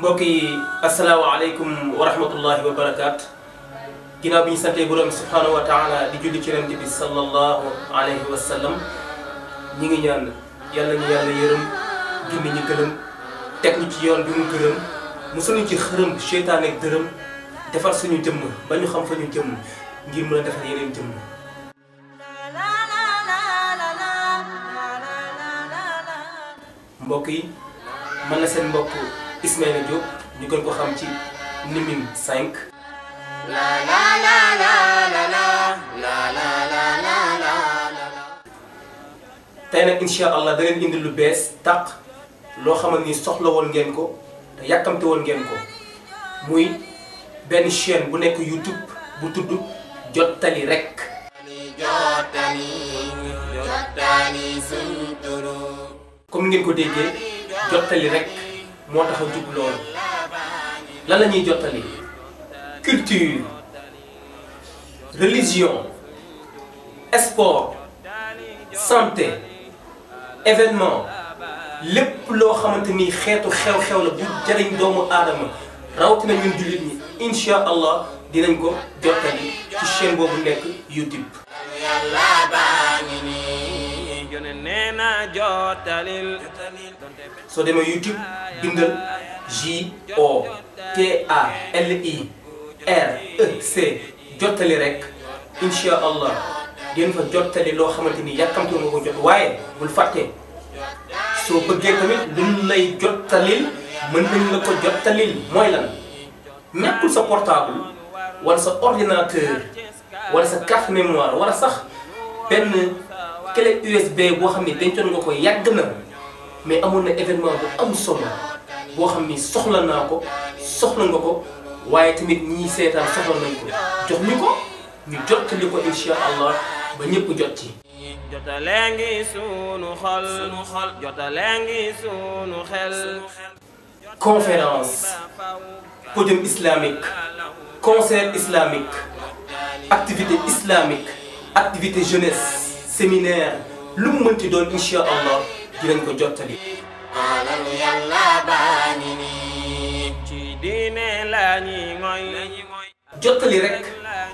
mbokk yi asalaamaaleykum wa rahmatullahi wa barakaatu ginnaaw bi ñu santee borom subhanahu wa taala di julli ci yonent bi sallallahu alayhi wa sallam ñi ngi ñaan yàlla ñu yàlla yërëm gindi ñu gërëm teg ñu ci yoon bi mu gërëm musuñu ci xërëm seytaane ak dërëm defar suñu jëmm ba ñu xam fa ñu jëmm ngir mën a defar yeneen jëmm. mbokk yi mën na seen mbokk Ismaïla Diop ñu gën ko xam ci Nimine 5. tey nag incha allah da leen indi lu bees tàq loo xamante ni soxla woon ngeen ko te yàkkamte woon ngeen ko muy benn chaîne bu nekk YouTube bu tudd Jottali Rek. comme ngeen ko déggee jottali rek moo tax a jub loolu lan la ñuy jottali culture religion sport santé événement lépp loo xamante ni xeetu xew-xew la bu jariñ doomu aadama rawatina ñun jullit ñi incha allah dinañ ko jottali ci chaîne boobu nekk YouTube. soo demee YouTube bindal JOTTALIREC jottali rek incha allah dinañ fa jottali loo xamante ni yàkkamte nga ko jot waaye bul fàtte soo bëggee tamit luñ lay jottalil mën nañ la ko jottalil mooy lan ñàkkul sa portable wala sa ordinateur wala sa carte mémoire wala sax benn clé USB boo xam ni dencoon nga ko yàgg na mais amoon na événement bu am solo boo xam ni soxla naa ko soxla nga ko waaye tamit ñii seetaan soxla nañ ko jox ñu ko ñu jottali ko incha allah ba ñëpp jot ci. jotalee ngi sunu xol jotalee ngi sunu xel. conférence podium islamique concert islamique activité islamique activité jeunesse séminaire lu mu mënti doon incha allah dinañ ko jottali. alalu yàlla baa ngi nii ci diine la ñuy ngoy. jottali rek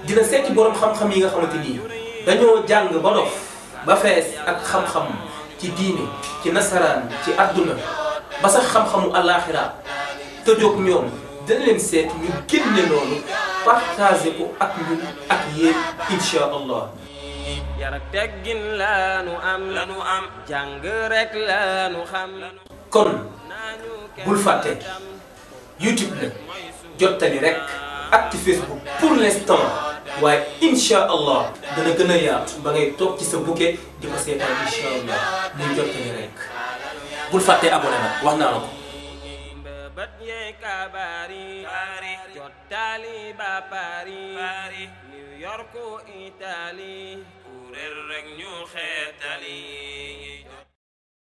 dina seeti borom xam-xam yi nga xamante ni dañoo jàng ba dof ba fees ak xam-xam ci diine ci nasaraan ci adduna ba sax xam-xamu àllaaxira te jóg ñoom dana leen seet ñu génne loolu partagé ko ak ñun ak yéen incha allah. yar ak teggin laanu am jàng rek laanu xam. kon bul fàtte YouTube la jottali rek ak ci Facebook pour l'instant waaye incha allah dana gën a yaatu ba ngay toog ci sa bouquet di ko seetaan incha allah muy jottali rek bul fàtte abonné nag wax naa la ko. jottali ba Paris New York Italie kuréel rek ñu xeetali